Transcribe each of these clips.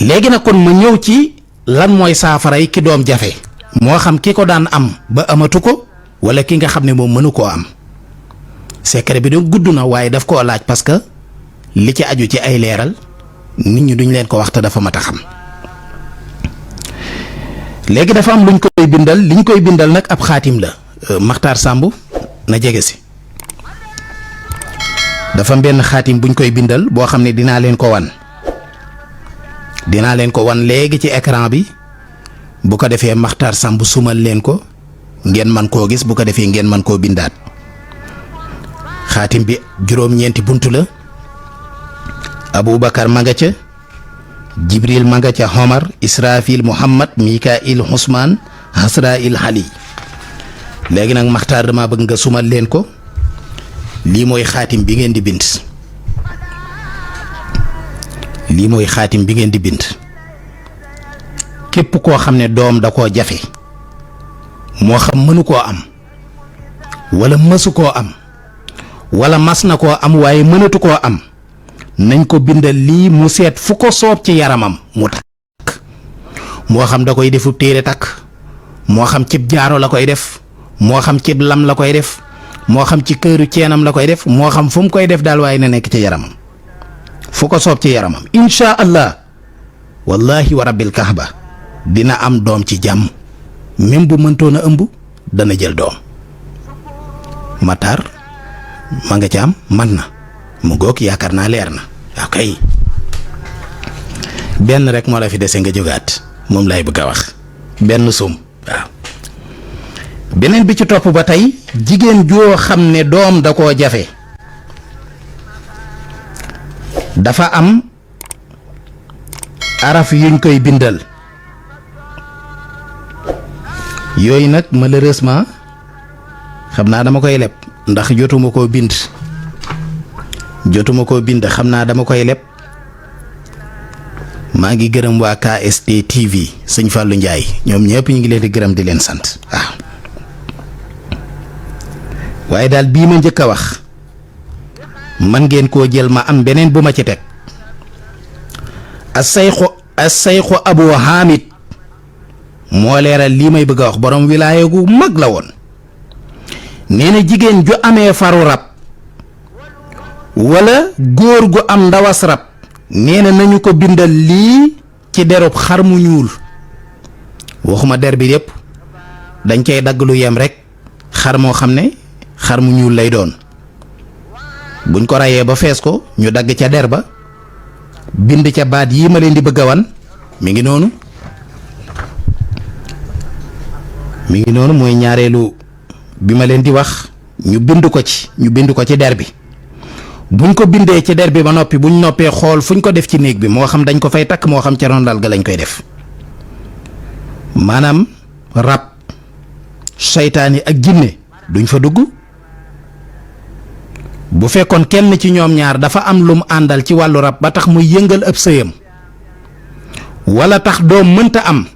léegi nag kon ma ñëw ci lan mooy saafara yi ki doom jafe moo xam ki ko daan am ba amatu ko wala ki nga xam ne moom mënu koo am secret bi doon gudd na waaye daf koo laaj parce que li ci aju ci ay leeral nit ñi duñ leen ko wax te dafa mat a xam. léegi dafa am luñ koy bindal liñ koy bindal nag ab xaatim la Makhtar Samb na jege si dafa am benn xaatim buñ koy bindal boo xam ne dinaa leen ko wan léegi ci écran bi bu ko defee Makhtar Samb sumal leen ko ngeen man koo gis bu ko defee ngeen man koo bindaat xaatim bi juróom-ñeenti buntu la Aboubacar ma nga ca Jibril ma nga ca Omar Israfil Muhammad Mikail Ousmane Hasrail Ali léegi nag Makhtar dama bëgg nga sumal leen ko lii mooy xaatim bi ngeen di bind képp koo xam ne doom da koo jafe moo xam mënu koo am wala mësu koo am wala mas na koo am waaye mënatu koo am nañ ko bindal lii mu seet fu ko soob ci yaramam mu takk moo xam da koy defu téere takk moo xam cib jaaro la koy def moo xam cib lam la koy def moo xam ci këru ceenam la koy def moo xam fu mu koy def daal waaye na nekk ci yaramam fu ko soob ci yaramam insha allah wallahi wa rabbil kahba dina am doom ci jàmm même bu mëntoon a ëmb dana jël doom Matar ma nga ci am man na mu goog yaakaar naa leer na ok benn rek moo la fi dese nga jógaat moom lay bëgg a wax benn sum waaw beneen bi ci topp ba tey jigéen joo xam ne doom da koo jafe dafa am araf yuñ koy bindal yooyu nag malheureusement xam naa dama koy leb ndax jotuma koo bind xam naa dama koy leb maa ngi gërëm waa KST TV sëñ Fallou Ndiaye ñoom ñëpp ñu ngi leen di gërëm di leen sant waaw waaye daal bii ma njëkk a wax man ngeen koo jël ma am beneen bu ma ci teg as-sayxu Abu Hamid moo leeral lii may bëgg a wax borom wilaaya gu mag la woon nee na jigéen ju amee faru rab wala góor gu am ndawas rab nee na nañu ko bindal lii ci derub xar mu ñuul waxuma der bi yépp dañ cay dagg lu yem rek xar moo xam ne xar mu ñuul lay doon buñ ko rayee ba fees ko ñu dagg ca der ba bind ca baat yii ma leen di bëgg a wan mi ngi noonu mooy ñaareelu bi ma leen di wax ñu bind ko ci der bi buñ ko bindee ci der bi ba noppi buñ noppee xool fuñ ko def ci néeg bi moo xam dañ ko fay takk moo xam ca rondal ga lañ koy def maanaam rab seytaane ak jinne duñ fa dugg bu fekkoon kenn ci ñoom ñaar dafa am lum àndal ci wàllu rab ba tax muy yëngal ab sëyam wala tax doom mënta am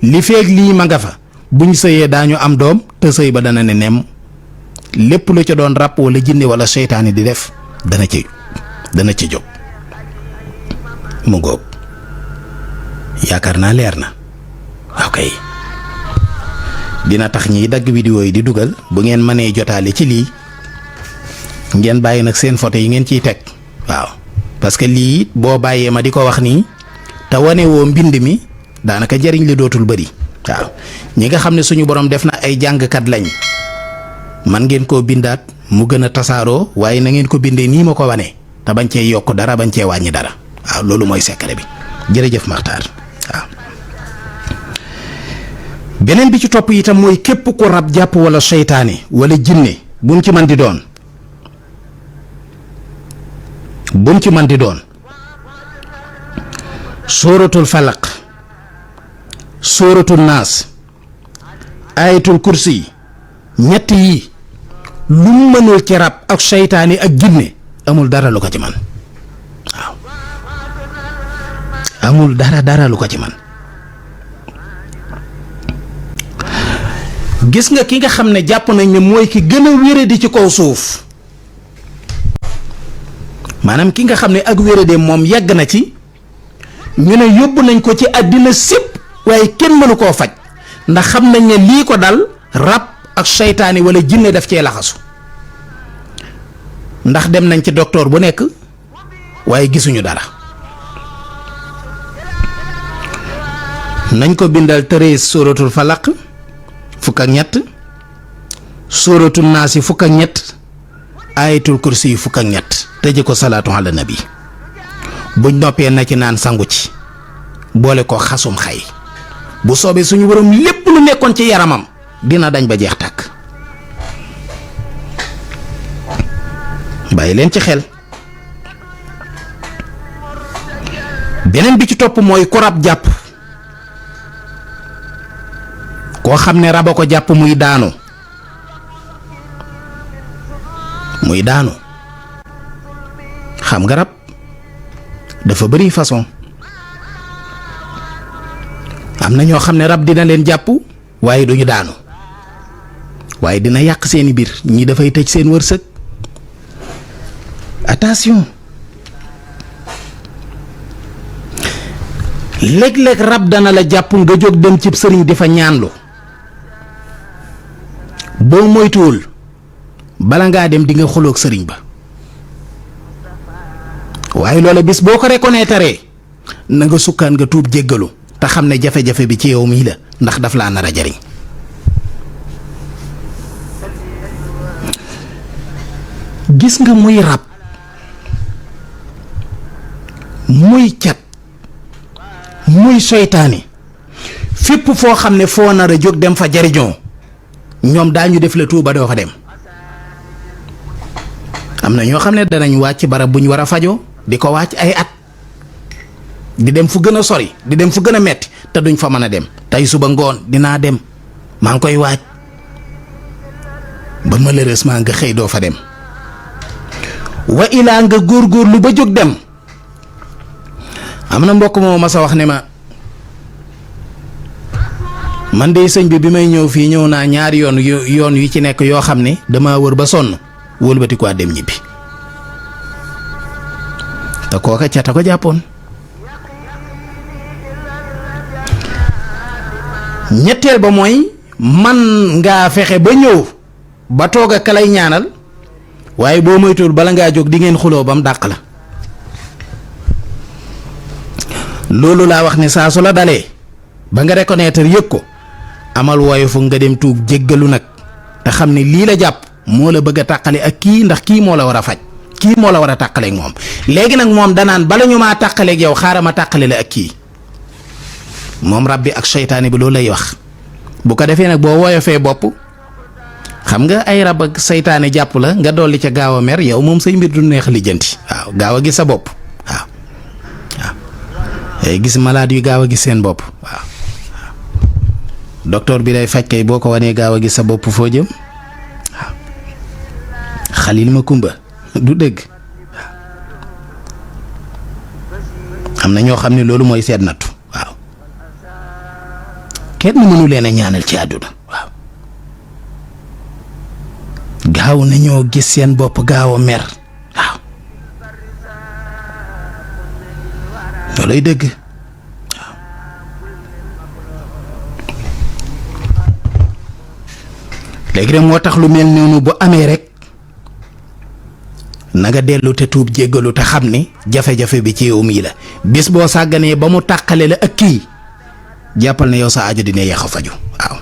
li feeg lii ma nga fa buñ sëyee daañu am doom te sëy ba dana ne nemm lépp lu ca doon rab wala jinne wala seytaane di def dana ci jóg mu góob yaakaar naa leer na ok dina tax ñiy dagg vidéo yi di dugal bu ngeen mënee jotaale ci lii ngeen bàyyi nag seen photo yi ngeen ciy teg waaw parce que lii boo bàyyee ma di ko wax nii te wane woo mbind mi daanaka njariñ li dootul bëri waaw ñi nga xam ne suñu borom def na ay jàngkat lañ man ngeen koo bindaat mu gën a tasaaroo waaye na ngeen ko bindee nii ma ko wane te bañ cee yokk dara bañ cee wàññi dara waaw loolu mooy secret bi jërëjëf Makhtar waaw. beneen bi ci topp itam mooy képp ku rab jàpp wala seytaane wala jinne bu mu ci man di doon sóoratul falaq sóoratul naas ayatul kursi ñett yi lu mu mënul ci rab ak seytaane ak jinne amul dara lu ko ci man waaw amul dara lu ko ci man gis nga ki nga xam ne jàpp nañ ne mooy ki gën a wéradi ci kaw suuf maanaam ki nga xam ne ak wérade moom yàgg na ci ñu ne yóbbu nañ ko ci àddina sépp waaye kenn mënu koo faj ndax xam nañ ne lii ko dal rab ak seytaane wala jinne daf cee laxasu ndax dem nañ ci docteur bu nekk waaye gisuñu dara. nañ ko bindal 13 sóoratul falaq fukk ak ñett sóoratul naasi fukk ak ñett ayatul kursi yi fukk ak ñett tëje ko salaatu ala nabi buñ noppee na ci naan sangu ci boole ko xasum xay bu soobee suñu borom lépp lu nekkoon ci yaramam dina dañ ba jeex tàkk. bàyyi leen ci xel. beneen bi ci topp mooy ku rab jàpp koo xam ne raba ko jàpp muy daanu xam nga rab dafa bari façon. am na ñoo xam ne rab dina leen jàpp waaye duñu daanu waaye dina yàq seeni biir ñi dafay tëj seen wërsëg. attention léeg-léeg rab dana la jàpp nga jóg dem cib sëriñ di fa ñaanlu boo moytuwul bala ngaa dem di nga xuloog sëriñ ba waaye loola bis boo ko reconnaître na nga sukkaan nga tuub jéggalu te xam ne jafe-jafe bi ci yow mii la ndax daf laa nar a jariñ. gis nga muy rab muy cat muy seytaane fépp foo xam ne foo nar a jóg dem fa jariñoo ñoom daañu def la tuuba doo fa dem. am na ñoo xam ne danañ wàcc barab bu ñu war a fajoo di ko wàcc ay at di dem fu gën a sori di dem fu gën a metti te duñ fa mën a dem. tey suba ngoon dinaa dem maa ngi koy waaj ba malheureusement nga xëy doo fa dem wa ilaa nga góorgóorlu ba jóg dem. am na mbokk moo ma sa wax ne ma man de sëñ bi may ñëw fii ñëw naa ñaari yoon yu ci nekk yoo xam ne dama wër ba sonn wëlbati ko dem ñibbi te kooka ca ta ko jàppoon. ñetteel ba mooy man ngaa fexe ba ñëw ba toog a kalay ñaanal waaye boo moytuwul bala ngaa jóg di ngeen xuloo ba mu dàq la. loolu laa wax ne saa su la dalee ba nga reconnaître yëg ko amal woyofu nga dem tuub jéggalu nag te xam ne lii la jàpp moo la bëgg a tàqale ak kii ndax kii moo la war a faj kii moo la war a tàqaleeg moom léegi nag moom danaan bala ñu maa tàqaleeg yow xaaral ma tàqale la ak kii moom rab bi ak seytaane bi loolu lay wax. bu ko defee nag boo woyofee bopp xam nga ay rab ak seytaane jàpp la nga dolli ca gaaw a mer yow moom say mbir du neex lijjanti waaw gaaw a gis sa bopp waaw. gis malade yu gaaw a gis seen bopp waaw docteur bi day faj kay boo ko wanee gaaw a gis sa bopp foo jëm waaw xalil ma kumba du dëgg waaw am na ñoo xam ne loolu mooy seet nattu waaw kenn mënu leen a ñaanal ci àdduna waaw gaaw nañoo gis seen bopp gaaw a mer waaw loolay dëgg waaw léegi nag moo tax lu mel noonu bu amee rek na nga dellu te tuub jéggalu te xam ni jafe-jafe bi ci yow mii la bis boo sàgganee ba mu tàqale la ak kii jàppal ne yow sa aajo dina yéex a faju waaw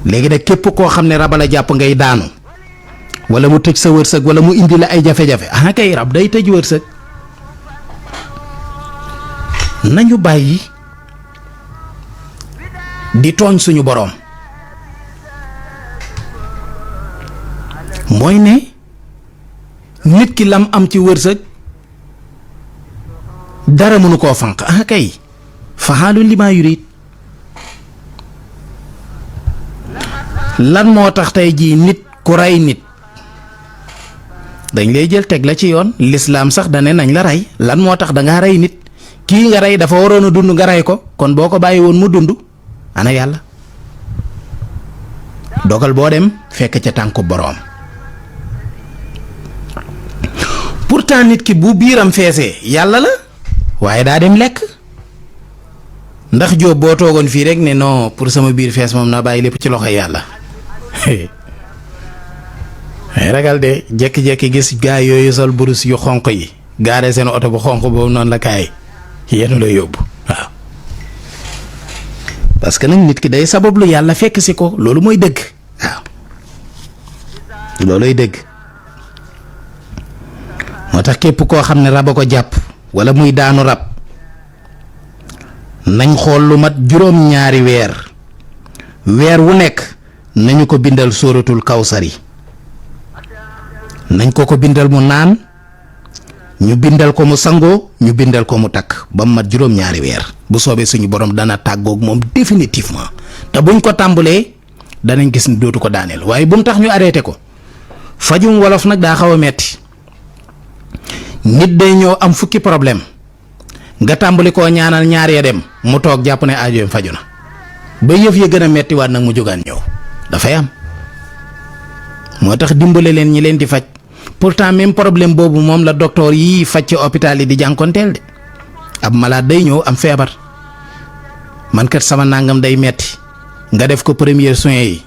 léegi nag képp koo xam ne rab la jàpp ngay daanu wala mu tëj sa wërsëg wala mu indi la ay jafe-jafe ah kay rab day tëj wërsëg. nañu bàyyi di tooñ suñu boroom mooy ne nit ki lam am ci wërsëg dara mënu koo fanq ah kay faxaalu li maa yurit lan moo tax tey jii nit ku rey nit dañ lay jël teg la ci yoon lislaam sax da ne nañ la rey lan moo tax dangaa rey nit kii nga rey dafa waroon a dund nga rey ko kon boo ko bàyyi woon mu dund ana yàlla dogal boo dem fekk ca tànku boroom. pourtant nit ki bu biiram feesee yàlla la waaye daa dem lekk. ndax Jóob boo toogoon fii rek ne non pour sama biir fees moom naa bàyyi lépp ci loxo yàlla ragal de jékki-jékki gis gaa yooyu sol burus yu xonq yi gaare seen oto bu xonq boobu noonu la kaay yéen la yóbbu waaw. parce que nag nit ki day sabablu yàlla fekk si ko loolu mooy dëgg waaw looluy dëgg. moo tax képp koo xam ne rab a ko jàpp wala muy daanu rab nañ xool lu mat juróom-ñaari weer wu nekk nañu ko bindal sóoratul kawsar yi nañ ko bindal mu naan ñu bindal ko mu sangoo ñu bindal ko mu takk ba mu mat juróom-ñaari weer bu soobee suñu borom dana tàggoog moom définitivement te buñ ko tàmbalee danañ gis ni dootu ko daaneel waaye bu mu tax ñu arrêté ko. fajum wolof nag daa xaw a metti nit day ñëw am fukki problème nga tàmbali koo ñaanal ñaar ya dem mu toog jàpp ne aajoom faju na ba yëf ya gën a metti waat nag mu jógaan ñëw dafay am. moo tax dimbale leen ñi leen di faj pourtant même problème boobu moom la docteur yii faj ci hôpital yi di jànkonteel de ab malade day ñëw am feebar man kat sama nangam day metti nga def ko premier soin yi